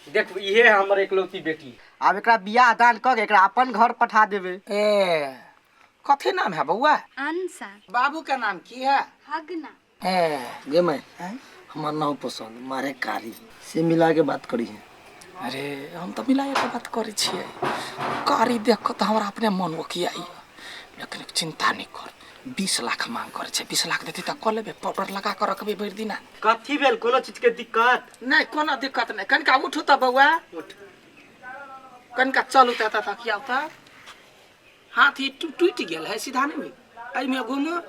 देख इहे हमर एकलौती बेटी। आब एकरा बियाह दान कऽ के एकरा अपन घर पठा देबै। ए कथी नाम है बउआ? अंशा। बाबू के नाम की है? हगना। ए गे मैं हमार ना पसंद मारे कारी से मिला के बात करी है। अरे हम तो मिलाए के बात करे छियै, कारी देख के तो हमरा अपने मन ओकियाई, लेकिन चिंता नहीं कर, 20 लाख मांग करे छै, 20 लाख देती तऽ कऽ लेबै, पाउडर लगा के रखबै भरि दिना। कथी भेल, कोनो चीज के दिक्कत? नहीं, कोनो दिक्कत नहीं। कनिका उठू तऽ बौआ, उठ। कनिका चलू तऽ एतऽ तक आउ तऽ। हाथ ही टूटि गेल है, सीधा नहीं भेल, एहिमे घुमू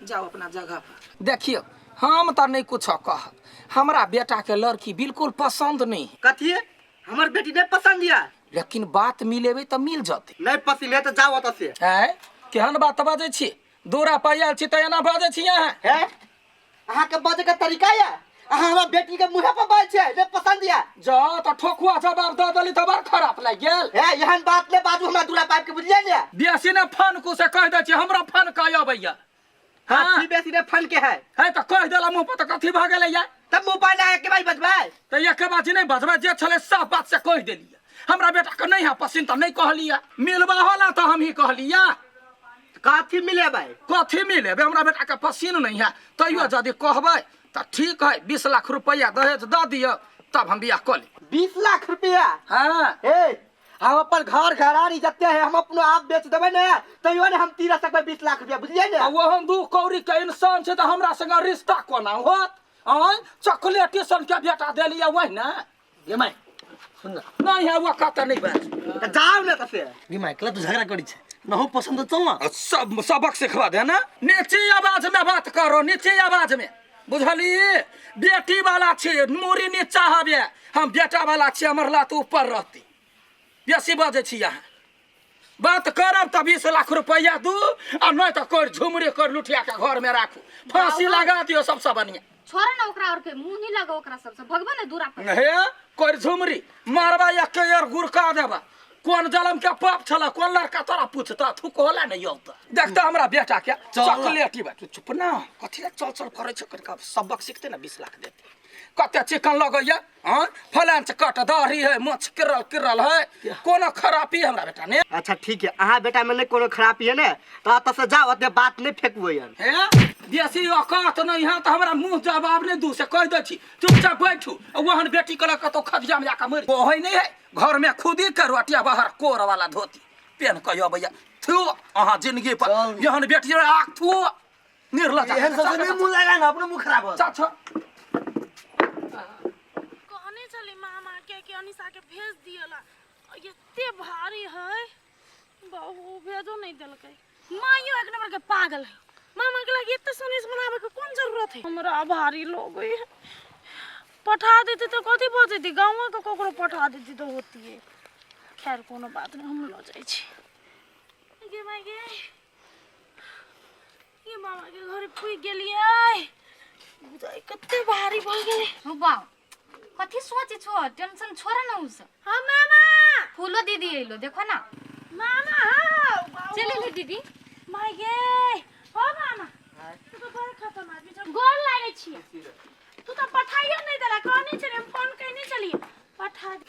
जाओ अपना जगह पर। देखियौ हम तऽ नहीं कुछ कहब, हमरा बेटा के लड़की बिल्कुल पसंद नहीं है। कथी हमर बेटी नहीं पसंद या? लेकिन बात मिलेबै तऽ मिल जतै। नहीं पसंद है तऽ जाओ ओतऽ से। आँय केहन बात बाजै छी, दूरा पर आयल छी तऽ एना बाजै छी अहाँ? हे अहाँ के बाजै के तरीका या? अहाँ हमरा बेटी के मुँहे पर बाजै छियै नहीं पसंद या? जा तऽ ठोकुआ जवाब दऽ देली तऽ बड़ खराब लागि गेल। हे एहन बात नहीं बाजू हमरा दूरा पाइप के, बुझलियै ने? बेसी ने फन कु से कहि दै छी, हमरा फन कह अबैया। हाँ, कथी बेसी ने फन के है? है तऽ कहि देला मुँह पर तऽ कथी भऽ गेलै या? तब मुँह पर ना एके बार बजबै। तऽ एके बात नहि बजबै, जे छलै सब बात से कहि देलियै। हमरा बेटा के नहीं है पसंद तऽ नहीं कहलियै, मिलबा होला तऽ हम ही कहलियै। कथी मिलेबै? कथी मिलेबै, हमरा बेटा के पसीन नहीं है, तैयो यदि कहबै तऽ ठीक है, 20 लाख रुपया दहेज दऽ दिअ तब हम बियाह कऽ लेब। 20 लाख रुपया? हाँ। ए हम अपन घर घरारी जते है हम अपनो आप बेच देबै ने, तैयो ने हम तीरा सकबै 20 लाख रुपया, बुझलियै ने? आ ओहन 2 कौड़ी के इंसान छै तऽ हमरा संगे रिश्ता कोना होत? आँय चॉकलेटी सन के बेटा देलियै वही ने। गे माय सुन ना। नहीं है वो कतऽ नहीं बाज। तऽ जाउ ने तऽ से। गे माय कला तू झगड़ा करी छै, नहो पसंद तऽ चल ना। आ सब सबक सिखवा दे ना, नीची आवाज में बात करो, नीची आवाज में, बुझली? बेटी वाला छी मुड़ी नीचा हबे, हम बेटा वाला छी हमर लात ऊपर रहती। बेसी बजै छी अहाँ, बात करब तऽ 20 लाख रुपया दू आ नहीं तऽ कर झुमरी कर लुठिया के घर में राखू, फांसी लगा दियो सबसे बढ़िया। छोड़ ना ओकरा और के मुंह नहीं लगो ओकरा सबसे, भगवा ने दूरा पर। हे कर झुमरी मारबा एक यार गुरका देबा, कोन जलम के पाप छला, कोन लड़का तोरा पूछता, थूक होला नहीं यौ तऽ। देखता हमरा बेटा के चॉकलेटी बा, तू चुप ना, कथी ला चल चल करै छै, कनिका सबक सिखते ना 20 लाख देते। कते चिकन लगैया, हाँ फलान से कट दाढ़ी है, मोछ किरल किरल है, कोनो खराबी हमरा बेटा ने। अच्छा ठीक है, अहाँ बेटा में नहीं कोनो खराबी है ने, तो एतऽ से जाओ, ओते बात नहीं फेंकबै हन। हे बेसी औकात नहीं है तऽ हमरा मुँह जवाब नहीं दू से कहि दै छी, चुपचाप बैठू। आ ओहन बेटी के लऽ कतौ खदिया में जाकऽ मरि होय नहीं है, घर में खुदी के रोटिया बाहर कोर वाला धोती पेन कऽ अबैया, थू अहाँ जिंदगी पर चल। एहन बेटी आग थू निर्लज। एहन सबसे नहीं मुंह लगा ना, अपने मुंह खराब हो। चाचा। कहने छली मामा के कि अनिशा के भेज दियला, एते भारी है बहु भेजो नहीं देलकै। माइयो एक नंबर के पागल है, मामा के लगे एते सनेस बनावे के कोन जरूरत है? हमरा भारी लोग है, पठा देते तो कथी भऽ जेतै, गाँव के ककरो पठा देती तो होती है। खैर कोनो बात नहीं, हम लऽ जाइ छी। गे माय गे, ये मामा के घर पुग गेलियै, बुझाइ कते भारी भऽ गेलै। हो बाप, कथी सोचे छो, टेंशन छोड़ ना उस। हाँ मामा। फूलो दीदी अइलो देखो ना। मामा, हाँ, चल ले दीदी। माय गे, हो मामा, तू तो बड़ खतम आदमी छौ, गोर लागै छी। तू तो पठाइयो नहीं देला, कहने छलियै, हम फोन कयने छलियै पठा दे।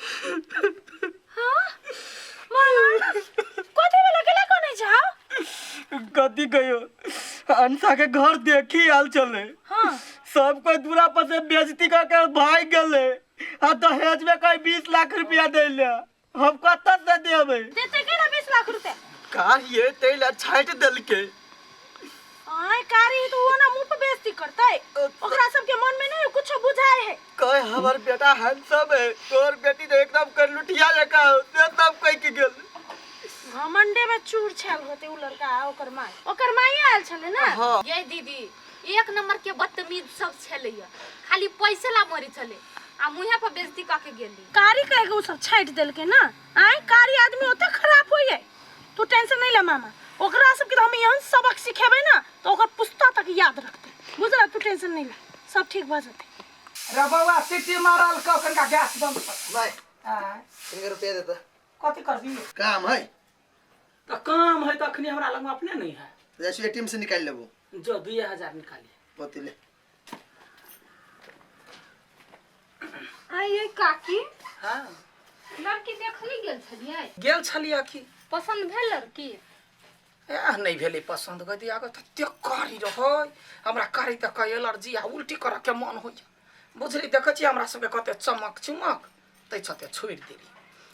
हाँ मामा, कथी भेलै, केला कहने छौ? कथी कहियो, अंशा के घर देखी आयल छलै। हाँ। सब कोई दूरा पर से बेइज्जती कऽ के भागि गेलै, आ दहेज में कहीं 20 लाख रुपया दै ले, हम कतऽ से देबै? देतै केना 20 लाख रुपया? कारिये तै ला छाटि देलकै। आय कारी तो वो ना मुंह पे बेइज्जती करतै, ओकरा सबके मन में नहीं कुछो बुझाय है। कहे हमर बेटा हैंडसम है, तोर बेटी तो एकदम कर लुटिया जकाँ हौ, से सब कहि के गेल। घमंडे में चूर छल होते उ लड़का आ ओकर माय, ओकर माय आयल छलै ना। हाँ। ये दीदी एक नंबर के बदतमीज सब छलैया, खाली पैसे ला मरी छलै आ मुँहे पर बेइज्जती कऽ के गेली। कारी कह के उ सब छाटि देलकै ना। आय कारी आदमी ओते खराब होइए, तू टेंशन नहीं ले मामा, ओकरा सबके तो हम एहन सबक सिखेबै ना तो ओकर पुस्ता तक याद रखतै, बुझल? तू टेंशन नहीं ले, सब ठीक भऽ जेतै। रे बौआ सीटी मारल कऽ कनिका गैस बंद कर। माय, आँय। कनिका रुपया देता। कथी करबी? काम है। तऽ काम है तऽ अखनी हमरा लगमे अपने नहीं है। जैसे एटीएम से निकालि लेबो। जो 2000 निकाली। पति ले। आइए काकी। हाँ। लड़की देखली गेल छलियै? गेल छलियै की। पसंद भेल लड़की? एह नहि भेलै पसन्द। गई दिया तते कारी रहै, हमरा कारी तऽ कहे एलर्जी आ उल्टी करऽ के मन होइए बुझली। देखै छियै हमरा सबके कते चमक चमक ताहि चलते छोड़ि देली।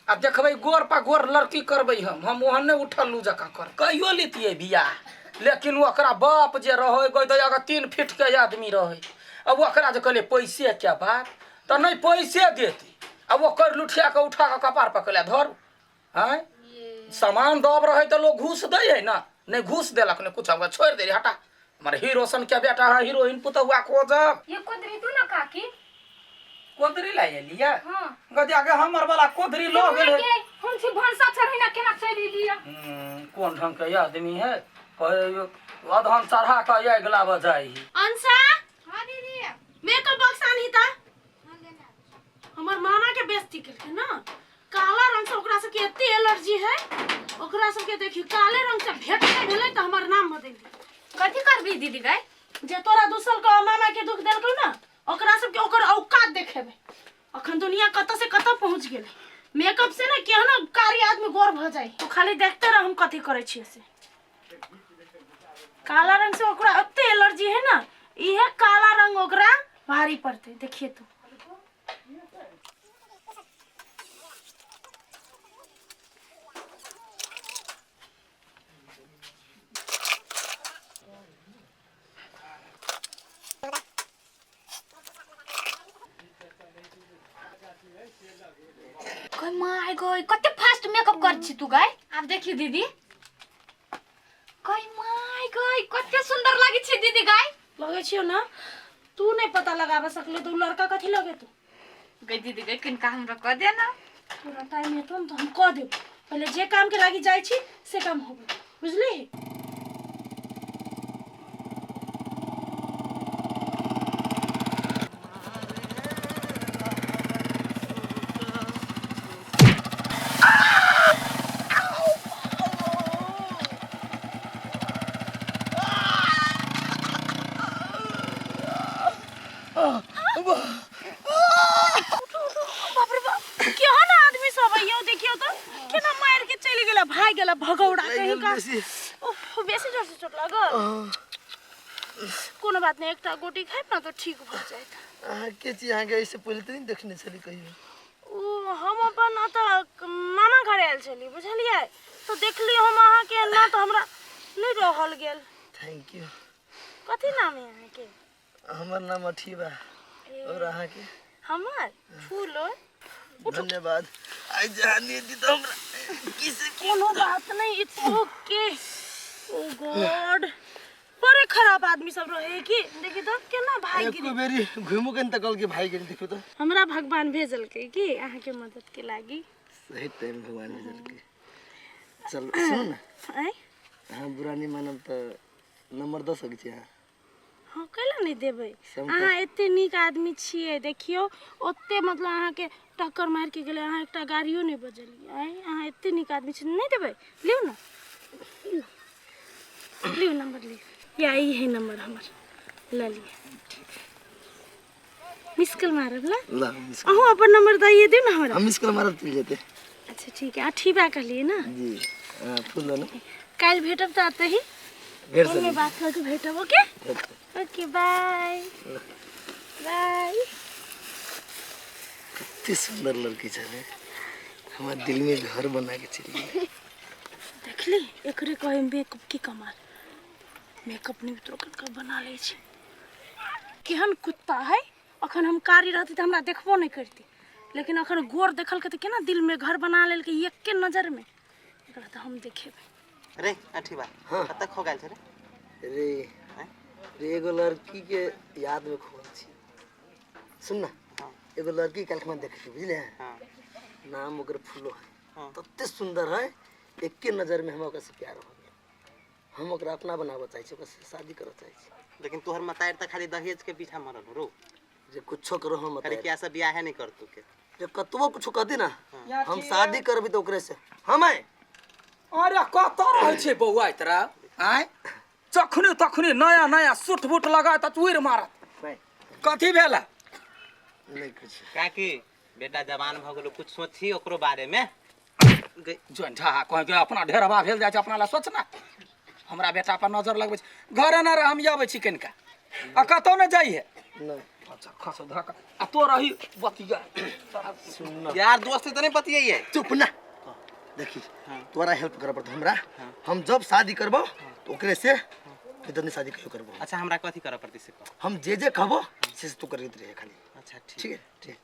आ देखबै गोर पर गोर लड़की करबै हम ओहन नहि उठल जकाँ कर कहियो लेतियै बियाह, लेकिन ओकरा बाप जे रहै गई दैया के 3 फीट के आदमी रहै। आ ओकरा जे कहलियै पैसे के बात तऽ नहि पैसे देती, आ ओकर लुठिया के उठा कऽ कपार पर कहलियै धरू। आँय सामान दब रहे तो लोग घूस दै है ना, नहीं घूस देलक नहीं कुछ, हमरा छोड़ दे हटा। हमारे हीरो सन के बेटा है, हीरोइन पुतहुआ खोजब। ये कोदरी तू ना काकी? कोदरी लाई लिया। हां गदिया के हमर वाला कोदरी लो गेल। हम छी भनसा चढ़ी ना केना चलि लिया। कोन ढंग के आदमी है, कहे अधन चढ़ा के अगला बजाई। अंशा। हां दीदी। मेकअप बॉक्स आनही ता। हमर मामा के बेइज्जती केलकै ना, काला रंग से ओकरा सबके एते एलर्जी है, ओकरा सबके देखी काले रंग से भेंट नहीं भेलै तऽ हमर नाम बदलि गेल। कथी करबी दीदी गई? जे तोरा दूसल के मामा के दुख देलकौ ना, ओकरा सबके ओकर औकात देखेबै। अखन दुनिया कतऽ से कतऽ पहुँच गेलै। मेकअप से ना केहनो कारी आदमी गोर भऽ जाइ। तू खाली देखते रह हम कथी करै छियै से। काला रंग से ओकरा एते एलर्जी है ना, इहे काला रंग ओकरा भारी पड़तै। देखिए तू। गई my गई कते फास्ट मेकअप कर छी तू गई। आब देखी दीदी। गई my गई कते सुंदर लागे छी दीदी गई। लगे छियो ना, तू नहीं पता लगाबे सकले तो लड़का कथी लगे तू। गई दीदी गई किनका हमरा कह दे ना। पूरा टाइम हेतौ न तो हम कह देब। पहले जे काम के लागी जाइ छी से काम होबे, बुझली? बाप रे बाप, केहन आदमी सब है यौ, देखियौ तऽ केना मारि के चलि गेलै, भागि गेलै भगौड़ा कहीं का। उफ, बेसी जोर से चोट लागल। कोनो बात नहीं, एकटा गोटी खाइब ना तो ठीक भऽ जायत। अहाँ के छी? अहाँके एहिसँ पहिले तऽ नहि देखने छली कहियो। ओ हम अपन ओतऽ मामा घर आयल छली बुझलियै, तऽ देखली हम अहाँके एना तऽ हमरा नहि रहल गेल। Thank you. कथी नाम है अहाँके? हमर नाम अठीबा। और अहाँके? हमर फूलो। धन्यवाद। आइ जहाँ दी तऽ हमरा की से कोनो बात नहीं, it's okay. ओ गॉड, बड़े खराब आदमी सब रहे कि देखी तो केना भागि एको गेलै। बेरी घुमो के तकल के भागि गेल। देखू तऽ हमरा भगवान भेजलकै कि अहाँके मदद के लागी। सही टाइम भगवान भेजलकै। चल सुनू ने, आँय अहाँ बुरा नहीं मानब तऽ नंबर दऽ सकै छी अहाँ? हाँ कैला नहीं देबै, संपर्क। अहाँ एते नीक आदमी छियै। देखियौ ओते मतलब अहाँके टक्कर मारि के गेलै, अहाँ एकटा गाड़ियो नहि बजलियै। आँय अहाँ एते नीक आदमी छी, नहि देबै? लिउ ने, लिउ नंबर लिउ, या ई है नंबर हमर, लऽ लिअ। मिस कॉल मारब ना? ला मिस कॉल। अहूँ अपन नंबर दैए दियौ ने हमरा। हम मिस कॉल मारब चलि जेतै। अच्छा ठीक है, अठीबा कहलियै ना? जी। हाँ, फूल दो ना। काल्हि भेटब तऽ एतऽ ही भेट फोनमे सकै बात कऽ के भेटब। ओके छी। ओके, बाय बाय। कते सुंदर लड़की छलै, हमर दिल में घर बना के चलि गेलै। देखली एकरे कहे मेकअप की कमाल, मेकअप नहि उतरो कऽ बना लै छै। केहन कुत्ता है, अखन हम कारी रहती तऽ हमरा देखबो नहि करती, लेकिन अखन गोर देखलकै तऽ केना दिल में घर बना लेलकै एके नजर में। एकरा तऽ हम देखेबै। रे अठीबा। हाँ। कतऽ खो गेल छै रे? रे रे एगो लड़की के याद में खोल छी। सुन ना, हाँ। एगो लड़की काल्हि खुमा देखली बुझले। हाँ। नाम ओकर फूलो है। हाँ। तते सुंदर है, एके नजर में हमरा ओकरा से प्यार हो गेल। हम ओकरा अपना बनाबऽ चाहै छी, ओकरा से शादी करऽ चाहै छी। लेकिन तोहर मतार तऽ खाली दहेज के पीछा मरल हो रो। जे कुछो करो हम खाली मतार किया से बियाहे नहीं करतू के। जे कतबो कुछो कहती ना, या हम ठीक है। शादी करबी तऽ ओकरे से। हम आए अरे कतऽ रहै छै बौआ तोरा? आँय जखने तखने नया नया सूट बूट लगा तऽ उड़ि मारत। कथी भेल? नहीं कुछ। काकी बेटा जवान भऽ गेलो, कुछ सोचही ओकरो बारे में। जोन झा कह के अपना ढेरवा भेल जाइ छै, अपना ला सोच ना। हमरा बेटा पर नजर लगबै छै, घरे ना रह, हम अबै छी कनिका, आ कतौ ने जाइहे। नहीं। अच्छा खस धक आ तो रही बतिया। यार दोस्त तो नहीं बतियाइए। चुप ना। देखी, तोरा हेल्प करे पड़तो हमरा। हम जब शादी करबो तो ओकरे से फिर शादी कहियो करबो। अच्छा, हमरा कथी करे पड़तै से कह। हम जे जे कहबो से तू करैत रहे खाली। अच्छा ठीक। ठीक है, ठीक।